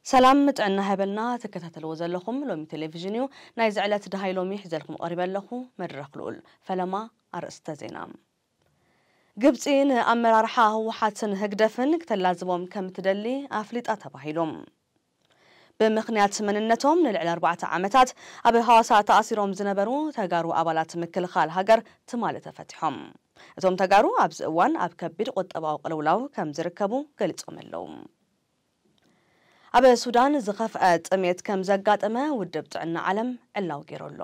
ሰላም ጥዕና ሃበልና ትከታተልዎ ዘለኹም ሎሚ ቴሌቪዥን እዩ። ናይዚ ዕለት ደሃይ ሎሚ ሒዘልኩም ቀሪበ ኣለኹ። መድረኽ ልኡል። ፈለማ ኣርእስተ ዜና። ግብጺ ንኣመራርሓ ህወሓትን ህግደፍን ክተላዝቦም ከም ትደሊ ኣፍሊጣ ተባሂሉ። ብምኽንያት መንነቶም ንልዕሊ ኣርባዕተ ዓመታት ኣብ ሃዋሳ ተኣሲሮም ዝነበሩ ተጋሩ ኣባላት ምክልኻል ሃገር ትማሊ ተፈቲሖም። እቶም ተጋሩ ኣብዚ እዋን ኣብ ከቢድ ቁጠባዊ ቅልውላው ከም ዝርከቡ ገሊጾም ኣለዉ። ኣብ ሱዳን ዝኸፍአ ጥሜት ከም ዘጋጠመ ውድብ ጥዕና ዓለም ዕላው ገይሩ ኣሎ።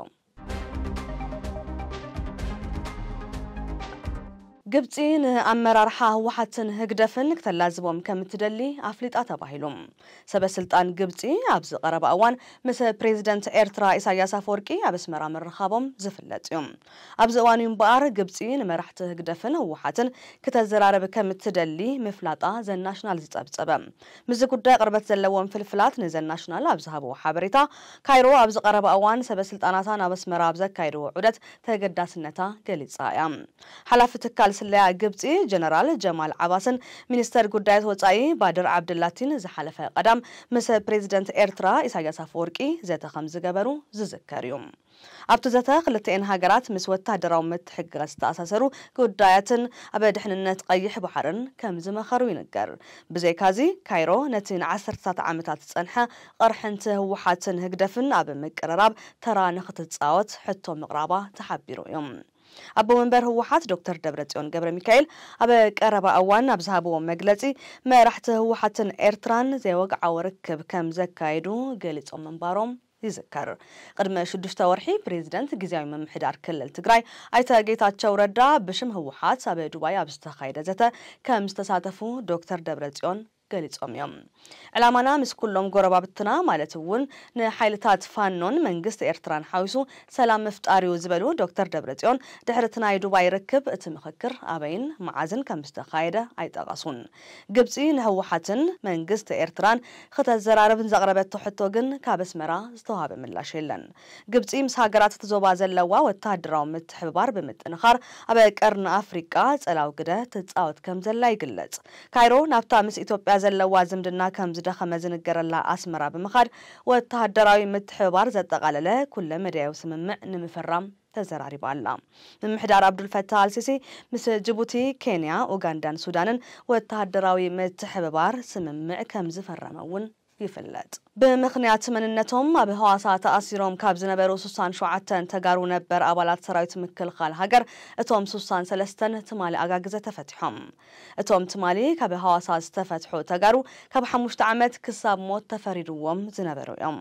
ግብጺ ንኣመራርሓ ህወሓትን ህግደፍን ክተላዝቦም ከም እትደሊ ኣፍሊጣ ተባሂሉ። ሰበ ስልጣን ግብጺ ኣብዚ ቀረባ እዋን ምስ ፕሬዚደንት ኤርትራ ኢሳያስ ኣፈወርቂ ኣብ ኣስመራ ምርኻቦም ዝፍለጥ እዩ። ኣብዚ እዋን እዩ እምበኣር ግብጺ ንመራሕቲ ህግደፍን ህወሓትን ክተዘራረብ ከም እትደሊ ምፍላጣ ዘናሽናል ዝጸብጸበ። ምስዚ ጉዳይ ቅርበት ዘለዎም ፍልፍላት ንዘናሽናል ኣብ ዝሃብዎ ሓበሬታ፣ ካይሮ ኣብዚ ቀረባ እዋን ሰበ ስልጣናታ ናብ ኣስመራ ኣብ ዘካየድዎ ዑደት ተገዳስነታ ገሊጻ እያ። ሓላፊ ትካል ስለያ ግብጺ ጀነራል ጀማል ዓባስን ሚኒስተር ጉዳያት ወጻኢ ባድር ዓብድላቲን ዝሓለፈ ቀዳም ምስ ፕሬዚደንት ኤርትራ ኢሳያስ ኣፈወርቂ ዘተ ከም ዝገበሩ ዝዝከር እዩ። ኣብቲ ዘተ ክልተኤን ሃገራት ምስ ወታደራዊ ምትሕግጋዝ ዝተኣሳሰሩ ጉዳያትን ኣብ ድሕንነት ቀይሕ ባሕርን ከም ዝመኸሩ ይንገር። ብዘይካዚ ካይሮ ነቲ ንዓሰርተታት ዓመታት ዝጸንሐ ቅርሕንቲ ህወሓትን ህግደፍን ኣብ ምቅርራብ ተራ ንክትጻወት ሕቶ ምቕራባ ተሓቢሩ እዩ። ኣቦ መንበር ህወሓት ዶክተር ደብረጽዮን ገብረ ሚካኤል ኣብ ቀረባ እዋን ኣብ ዝሃብዎ መግለጺ፣ መራሕቲ ህወሓትን ኤርትራን ዘይወግዓዊ ርክብ ከም ዘካየዱ ገሊጾም ምንባሮም ይዝከር። ቅድሚ ሽዱሽተ ወርሒ ፕሬዚደንት ግዝያዊ ምምሕዳር ክልል ትግራይ ኣይተ ጌታቸው ረዳ ብሽም ህወሓት ኣብ ዱባይ ኣብ ዝተኻየደ ዘተ ከም ዝተሳተፉ ዶክተር ደብረጽዮን ገሊጾም እዮም። ዕላማና ምስ ኩሎም ጎረባብትና ማለት እውን ንሓይልታት ፋኖን መንግስቲ ኤርትራን ሓዊሱ ሰላም ምፍጣር እዩ ዝበሉ ዶክተር ደብረጽዮን፣ ድሕሪ እቲ ናይ ዱባይ ርክብ እቲ ምኽክር ኣበይን መዓዝን ከም ዝተኻየደ ኣይጠቐሱን። ግብጺ ንህወሓትን መንግስቲ ኤርትራን ክተዘራርብ ንዘቕረበቶ ሕቶ ግን ካብ ኣስመራ ዝተዋሃበ ምላሽ የለን። ግብጺ ምስ ሃገራት እቲ ዞባ ዘለዋ ወተሃደራዊ ምትሕብባር ብምጥንኻር ኣብ ቀርኒ ኣፍሪቃ ጸላዊ ግደ ትጻወት ከም ዘላ ይግለጽ። ካይሮ ናብታ ምስ ኢትዮጵያ ዘለዋ ዝምድና ከም ዝደኸመ ዝንገረላ ኣስመራ ብምኻድ ወተሃደራዊ ምትሕብባር ዘጠቓለለ ኩለ መዳያዊ ስምምዕ ንምፍራም ተዘራሪባ ኣላ። ምምሕዳር ኣብዱልፈታህ ኣልሲሲ ምስ ጅቡቲ፣ ኬንያ፣ ኡጋንዳን ሱዳንን ወተሃደራዊ ምትሕብባር ስምምዕ ከም ዝፈረመ እውን ይፍለጥ። ብምኽንያት መንነቶም ኣብ ህዋሳ ተኣሲሮም ካብ ዝነበሩ ስሳን ሸውዓተን ተጋሩ ነበር ኣባላት ሰራዊት ምክልኻል ሃገር፣ እቶም ስሳን ሰለስተን ትማሊ ኣጋግዘ ተፈቲሖም። እቶም ትማሊ ካብ ሃዋሳ ዝተፈትሑ ተጋሩ ካብ ሓሙሽተ ዓመት ክሳብ ሞት ተፈሪድዎም ዝነበሩ እዮም።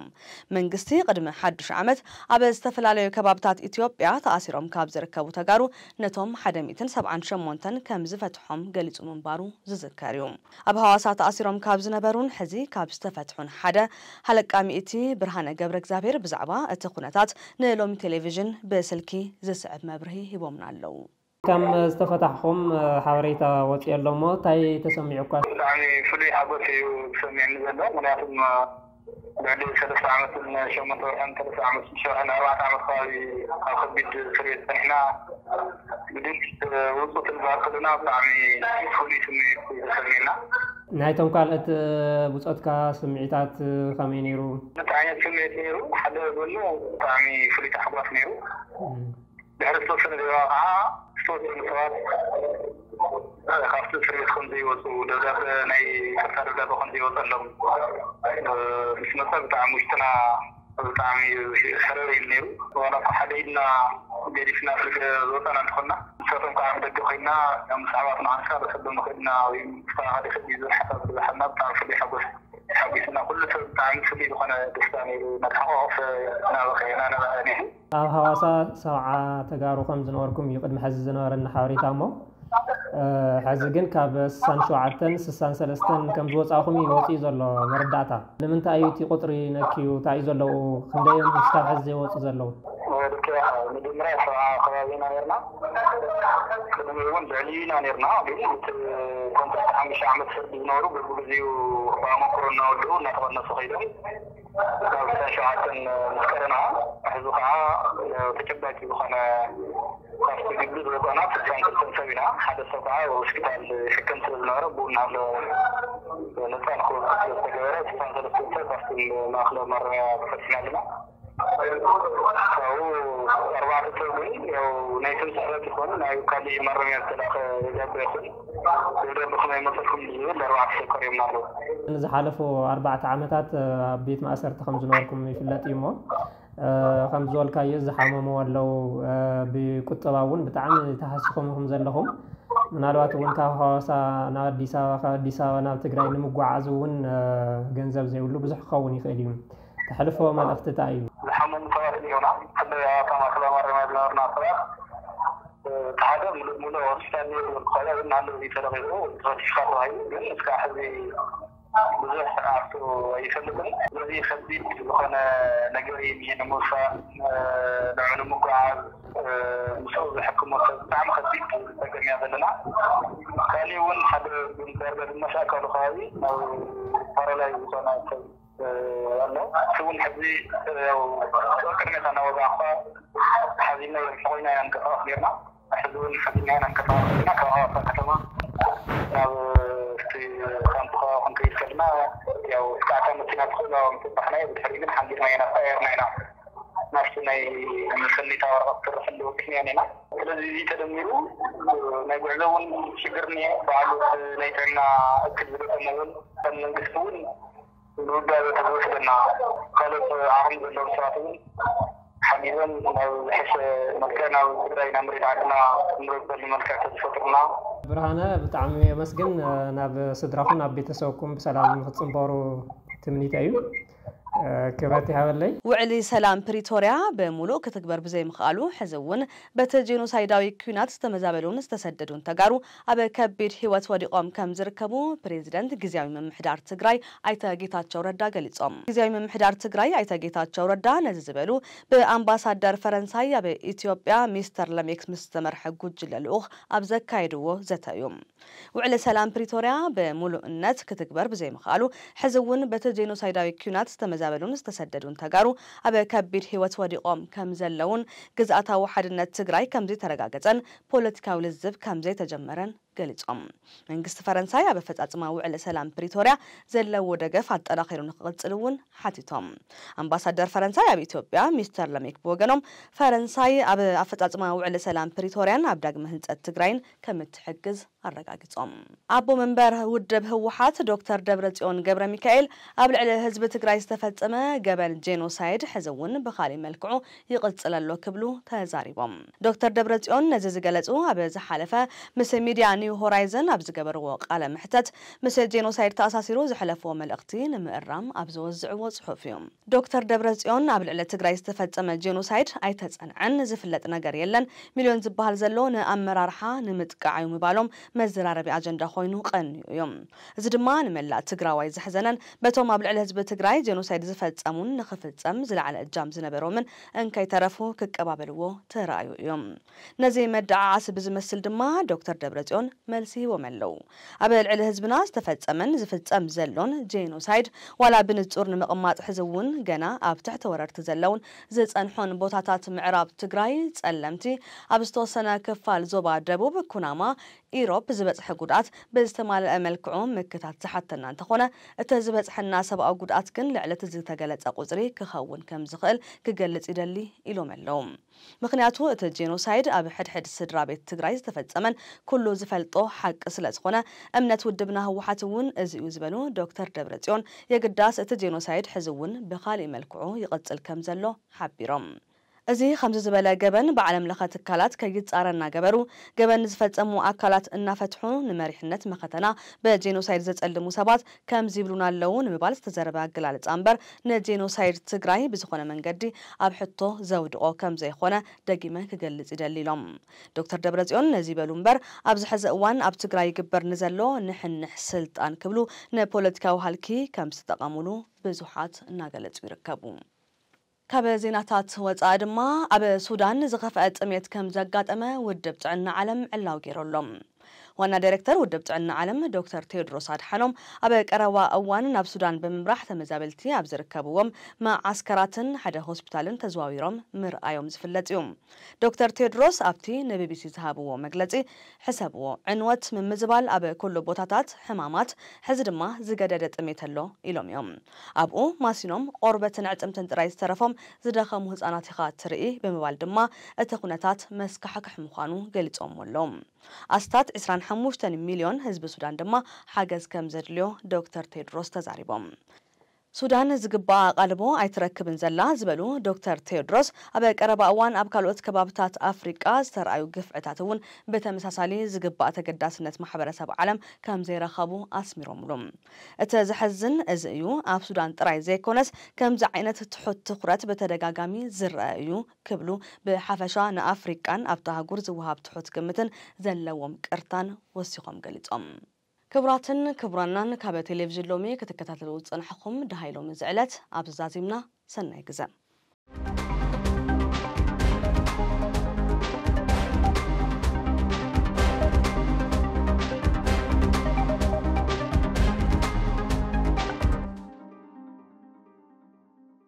መንግስቲ ቅድሚ ሓዱሽ ዓመት ኣብ ዝተፈላለዩ ከባብታት ኢትዮጵያ ተኣሲሮም ካብ ዝርከቡ ተጋሩ ነቶም ሓደ ሚእትን ሰብዓን ሸሞንተን ከም ዝፈትሖም ገሊጹ ምንባሩ ዝዝከር እዩ። ኣብ ሃዋሳ ተኣሲሮም ካብ ዝነበሩን ሕዚ ካብ ዝተፈትሑን ሓደ ሃለቃ ሚእቲ ብርሃነ ገብረ እግዚኣብሔር ብዛዕባ እቲ ኩነታት ንሎሚ ቴሌቪዥን ብስልኪ ዝስዕብ መብርሂ ሂቦምና ኣለዉ። ከም ዝተፈታሕኹም ሓበሬታ ወፂኡ ኣሎ እሞ እንታይ ተሰሚዑኳ? ብጣዕሚ ፍሉይ ሓጎስ እዩ ዝሰሚዕኒ ዘሎ። ምክንያቱም ልዕሊ ሰለስተ ዓመትን ሸሞንተ ወርሕን ሰለስተ ዓመት ሸውዓን ኣርባዕተ ዓመት ከባቢ ኣብ ከቢድ እስር ቤት ጸኒሕና ብድምፂ ውፁ ትንባር ከለና ብጣዕሚ ፍሉይ ስምዒት እዩ ተሰሚዕና። ናይቶም ካልኦት ብፆትካ ስምዒታት ከመይ ነይሩ? እንታይ ዓይነት ስምዒት ነይሩ? ሓደ ጎኑ ብጣዕሚ ፍሉይ ታሕጓስ ነይሩ። ድሕሪ ዝተወሰነ ዘረባ ከዓ ዝተወሰኑ ሰባት ካብቲ እስር ቤት ከም ዘይወፁ ደብዳበ ናይ ይቅርታ ደብዳበ ከም ዘይወፀሎም ምስ መፀ ብጣዕሚ ውሽጥና ብጣዕሚ ሕርር ኢሉ ነይሩ። ዋላ እኳ ሓደ ኢድና ገዲፍና ደገ ዝወፃና እንተኾንና ንሳቶም ከዓ ብደገ ኮይና ምስ ኣሕዋትና ሓንሳብ ከብሎም ይኽእልና ወይ ምስተኻኸል ይኽእል እዩ ዝብል ሓሳብ ዝበሓልና ብጣዕሚ ፍሉይ ሓጎስ ሓጒስና ኩሉ ሰብ ብጣዕሚ ፍሉይ ዝኾነ ደስታ ነይሩ። መተሓቋቖፍ እናበኸየ እናነብዐ ነይሩ። ኣብ ሃዋሳ ሰብዓ ተጋሩ ከም ዝነበርኩም እዩ ቅድሚ ሕዚ ዝነበረና ሓበሬታ እሞ ሕዚ ግን ካብ ስሳን ሸውዓተን ስሳን ሰለስተን ከም ዝወፃእኹም እዩ ወፂኡ ዘሎ መረዳእታ። ንምንታይ እዩ እቲ ቁፅሪ ነክዩ እንታይ እዩ ዘለዉ? ክንደይ እዮም እስካብ ሕዚ ዘይወፁ ዘለዉ? ልክዕ፣ መጀመርያ ሰብዓ ከባቢ ኢና ነርና። ቅድሚ እውን ልዕሊ ኢና ነርና፣ ግን እቲ ኮንትራት ሓሙሽተ ዓመት ፍርዲ ዝነበሩ በብግዚኡ ብኣመክሮ እናወደኡ እናተቐነሱ ከይዶም ካብ ሸውዓተን ምስ ቀረና ሕዚ ከዓ ተጨባጭ ዝኾነ ካብቲ ግቢ ዝወፀና ስሳን ክልተን ሰብ ኢና። ሓደ ሰብ ከዓ ሆስፒታል ይሕከም ስለ ዝነበረ ብኡ እናሃለወ ነፃ ንክወፅእ ስለዝተገበረ፣ ስሳን ሰለስተ ሰብ ካብቲ ማእከላዊ ማረሚያ ተፈቲሕና ኣለና። ካብኡ ኣርባዕተ ሰብ ግን ያው ናይ ስም ስሕተት ይኾኑ፣ ናይ ካልእ ማረሚያ ዝተላእከ ደብዳበ ይኹን፣ ደብዳበኹም ኣይመፀልኩም ዝብል ኣርባዕተ ሰብ ቀሪቦምና ኣለዉ። ንዝሓለፉ ኣርባዕተ ዓመታት ኣብ ቤት ማእሰርቲ ከም ዝነበርኩም ይፍለጥ እዩ እሞ፣ እ፣ ከም ዝበልካዮ ዝሓመሙ ኣለዉ። እ፣ ብቁጠባ እውን ብጣዕሚ ተሃሲኹም ኢኹም ዘለኹም። ምናልባት እውን ካብ ሃዋሳ ናብ ኣዲስ ኣበባ፣ ካብ ኣዲስ ኣበባ ናብ ትግራይ ንምጓዓዝ እውን፣ እ፣ ገንዘብ ዘይብሉ ብዙሕ ክኸውን ይኽእል እዩ። ተሕልፎ መልእኽቲ እንታይ እዩ? ዝሓመሙ ሰባት እኒኦና። ብፍላይ ኣብታ ማእከላዊ ማረሚያ ዝነበርና ሰባት፣ እ፣ እቲ ሓደ ሙሉእ ሙሉእ ሆስፒታል ነይሩ ዝበልኩኻ፣ ግን ናሎ እዚ ተለቒቑ ተፈቲሕካ ተባሂሉ፣ ግን እስካዕ ሕዚ ብዙሕ ኣብቱ ኣይፈልጥን። ስለዚ ከቢድ ዝኾነ ነገር እዩ እኒሄ ንምውሳእ፣ እ፣ ንዑ ንምጉዓዝ፣ እ፣ ምስኡ ዝሕክሞ ሰብ ብጣዕሚ ከቢድ ጸገም እያ ዘለና። ካሊእ እውን ሓደ ዳርጋ ግማሽ ኣካሉ ከባቢ ናብ ፓራላይዝ ዝኾነ ሰብ፣ እ፣ ኣሎ። እሱ እውን ሕዚ፣ እ፣ ያው ቅድሜታ እናወጋእኳ ሓዚና የርፊ ኮይና ኢና ንንቀሳቐስ ነርና። ሕዚ እውን ሓዚና ኢና ንንቀሳቐስ ዘለና። ካብ ሃዋሳ ከተማ ናብ እቲ ካምፕ ክንከይድ ከለና ያው እስካዕታ መኪና ትኽእሎ ምፅባሕና እዩ። ብድሕሪ ግን ሓንጊርና ኢና፣ ቀየርና ኢና ናብቲ ናይ መሰነይታ ወረቐት ትርፍ እንደ ወፂእና ኢና። ስለዚ እዚ ተደሚሩ ናይ ጉዕዞ እውን ሽግር እኒአ። በዓሉ እቲ ናይ ጥዕና እክል ዝገጠሞ እውን ከም መንግስቲ እውን ንውዳበ ተዝወስደና፣ ካልኦት ዓቕሚ ዘለዎም ሰባት እውን ሓጊዞም ናብ ዝሐሸ መልክዕ ናብ ትግራይ ናብ መሬት ዓድና እንረግበሉ መልክዕ ተዝፈጥሩና። ብርሃነ፣ ብጣዕሚ የመስግን። ናብ ስድራኹም ናብ ቤተሰብኩም ብሰላም ክትፅንበሩ ትምኒተይ እዩ። ክብረት ይሃበለይ። ውዕሊ ሰላም ፕሪቶርያ ብምሉእ ክትግበር ብዘይምኽኣሉ፣ ሕዚ እውን በቲ ጄኖሳይዳዊ ኲናት ዝተመዛበሉን ዝተሰደዱን ተጋሩ ኣብ ከቢድ ህይወት ወዲቖም ከም ዝርከቡ ፕሬዚደንት ግዝያዊ ምምሕዳር ትግራይ ኣይተ ጌታቸው ረዳ ገሊጾም። ግዝያዊ ምምሕዳር ትግራይ ኣይተ ጌታቸው ረዳ ነዚ ዝበሉ ብኣምባሳደር ፈረንሳይ ኣብ ኢትዮጵያ ሚስተር ለሜክስ ምስ ዝተመርሐ ጉጅለ ልኡኽ ኣብ ዘካየድዎ ዘተ እዩ። ውዕሊ ሰላም ፕሪቶርያ ብምሉእነት ክትግበር ብዘይምኽኣሉ፣ ሕዚ እውን በቲ ጄኖሳይዳዊ ኲናት ዝተመዛበሉን ዝተሰደዱን ተጋሩ ኣብ ከቢድ ህይወት ወዲቖም ከም ዘለውን ግዝኣታዊ ሓድነት ትግራይ ከም ዘይተረጋገጸን ፖለቲካዊ ልዝብ ከም ዘይተጀመረን ገሊጾም። መንግስቲ ፈረንሳይ ኣብ ኣፈጻጽማ ውዕሊ ሰላም ፕሪቶርያ ዘለዎ ደገፍ ኣጠናኺሩ ንክቕጽል እውን ሓቲቶም። ኣምባሳደር ፈረንሳይ ኣብ ኢትዮጵያ ሚስተር ለሜክ ብወገኖም፣ ፈረንሳይ ኣብ ኣፈጻጽማ ውዕሊ ሰላም ፕሪቶርያን ኣብ ዳግመ ህንጸት ትግራይን ከም እትሕግዝ ኣረጋጊጾም። ኣቦ መንበር ውድብ ህወሓት ዶክተር ደብረጽዮን ገብረ ሚካኤል ኣብ ልዕሊ ህዝቢ ትግራይ ዝተፈጸመ ገበን ጄኖሳይድ ሕዚ እውን ብኻሊእ መልክዑ ይቕጽል ኣሎ ክብሉ ተዛሪቦም። ዶክተር ደብረጽዮን ነዚ ዝገለጹ ኣብ ዝሓለፈ ምስ ሚድያ ኒው ሆራይዘን ኣብ ዝገበርዎ ቃለ መሕተት፣ ምስ ጄኖሳይድ ተኣሳሲሩ ዘሕለፍዎ መልእኽቲ ንምእራም ኣብ ዘወዝዕዎ ጽሑፍ እዩ። ዶክተር ደብረጽዮን ኣብ ልዕሊ ትግራይ ዝተፈጸመ ጄኖሳይድ ኣይተጸንዐን፣ ዝፍለጥ ነገር የለን፣ ሚልዮን ዝበሃል ዘሎ ንኣመራርሓ ንምጥቃዕ እዩ ምባሎም መዘራረቢ ኣጀንዳ ኮይኑ ቀንዩ እዩ። እዚ ድማ ንመላእ ትግራዋይ ዘሕዘነን በቶም ኣብ ልዕሊ ህዝቢ ትግራይ ጄኖሳይድ ዝፈጸሙን ንኽፍጸም ዝለዓለ እጃም ዝነበሮምን እንከይተረፉ ክቀባበልዎ ተራእዩ እዩ። ነዚ መደዓዓሲ ብዝመስል ድማ ዶክተር ደብረጽዮን መልሲ ሂቦም ኣለዉ። ኣብ ልዕሊ ህዝብና ዝተፈጸመን ዝፍጸም ዘሎን ጄኖሳይድ ዋላ ብንጹር ንምቕማጥ ሕዚ እውን ገና ኣብ ትሕቲ ወረርቲ ዘለውን ዝጸንሖን ቦታታት ምዕራብ ትግራይ፣ ጸለምቲ፣ ኣብ ዝተወሰነ ክፋል ዞባ ደቡብ ኩናማ፣ ኢሮብ ዝበጽሐ ጉድኣት ብዝተማልአ መልክዑ ምክታት ዝሓተና እንተኾነ፣ እቲ ዝበጽሐና ሰብኣዊ ጉድኣት ግን ልዕሊ እቲ ዝተገለጸ ቁጽሪ ክኸውን ከም ዝኽእል ክገልጽ ይደሊ ኢሎም ኣለዉ። ምኽንያቱ እቲ ጄኖሳይድ ኣብ ሕድሕድ ስድራ ቤት ትግራይ ዝተፈጸመን ኩሉ ዝፈልጦ ሓቂ ስለ ዝኾነ፣ እምነት ውድብና ህወሓት እውን እዚ እዩ ዝበሉ ዶክተር ደብረጽዮን፣ የግዳስ እቲ ጄኖሳይድ ሕዚ እውን ብኻሊእ መልክዑ ይቕጽል ከም ዘሎ ሓቢሮም። እዚ ከምዚ ዝበለ ገበን ብዓለም ለኸ ትካላት ከይጻረ እናገበሩ፣ ገበን ዝፈጸሙ ኣካላት እናፈትሑ፣ ንመሪሕነት መኸተና ብጄኖሳይድ ዘጸልሙ ሰባት ከምዚ ይብሉና ኣለዉ ንምባል ዝተዘረበ ኣገላልጻ እምበር፣ ንጄኖሳይድ ትግራይ ብዝኾነ መንገዲ ኣብ ሕቶ ዘውድቖ ከም ዘይኾነ ደጊመ ክገልጽ ይደሊ ኢሎም። ዶክተር ደብረጽዮን ነዚ ይበሉ እምበር፣ ኣብዚ ሕዚ እዋን ኣብ ትግራይ ይግበር ንዘሎ ንሕንሕ ስልጣን ክብሉ ንፖለቲካዊ ሃልኪ ከም ዝተጠቐሙሉ ብዙሓት እናገለጹ ይርከቡ። ካብ ዜናታት ወጻኢ ድማ፣ ኣብ ሱዳን ዝኸፍአ ጥሜት ከም ዘጋጠመ ውድብ ጥዕና ዓለም ዕላዊ ገይሩ ኣሎ። ዋና ዳይሬክተር ውድብ ጥዕና ዓለም ዶክተር ቴዎድሮስ ኣድሓኖም ኣብ ቀረባ እዋን ናብ ሱዳን ብምምራሕ ተመዛበልቲ ኣብ ዝርከብዎም መዓስከራትን ሓደ ሆስፒታልን ተዘዋዊሮም ምርኣዮም ዝፍለጥ እዩ። ዶክተር ቴዎድሮስ ኣብቲ ንቢቢሲ ዝሃብዎ መግለጺ፣ ሕሰብዎ፣ ዕንወት፣ ምምዝባል ኣብ ኩሉ ቦታታት፣ ሕማማት፣ ሕዚ ድማ ዝገደደ ጥሜት ኣሎ ኢሎም እዮም። ኣብኡ ማሲኖም ቆርበትን ዕጽምትን ጥራይ ዝተረፎም ዝደኸሙ ህጻናት ኢኻ ትርኢ ብምባል ድማ እቲ ኩነታት መስካሕክሕ ምዃኑ ገሊጾም ኣለዉ። ኣስታት ዕስራን ሓሙሽተን ሚልዮን ህዝቢ ሱዳን ድማ ሓገዝ ከም ዘድልዮ ዶክተር ቴድሮስ ተዛሪቦም። ሱዳን ዝግባእ ኣቓልቦ ኣይትረክብን ዘላ ዝበሉ ዶክተር ቴድሮስ፣ ኣብ ቀረባ እዋን ኣብ ካልኦት ከባብታት ኣፍሪቃ ዝተረኣዩ ግፍዕታት እውን ብተመሳሳሊ ዝግባእ ተገዳስነት ማሕበረሰብ ዓለም ከም ዘይረኸቡ ኣስሚሮምሉ። እቲ ዘሕዝን እዚ እዩ፣ ኣብ ሱዳን ጥራይ ዘይኮነስ ከምዚ ዓይነት ትሑት ትኹረት ብተደጋጋሚ ዝረአ እዩ ክብሉ፣ ብሓፈሻ ንኣፍሪቃን ኣብታ ኣህጉር ዝወሃብ ትሑት ግምትን ዘለዎም ቅርታን ወሲኾም ገሊጾም። ክቡራትን ክቡራናን፣ ካብ ቴሌቪዥን ሎሚ ክትከታተሉ ዝጸናሕኹም ደሃይ ሎሚ ዝዕለት ኣብዚ ዛዚምና። ሰናይ ግዘ።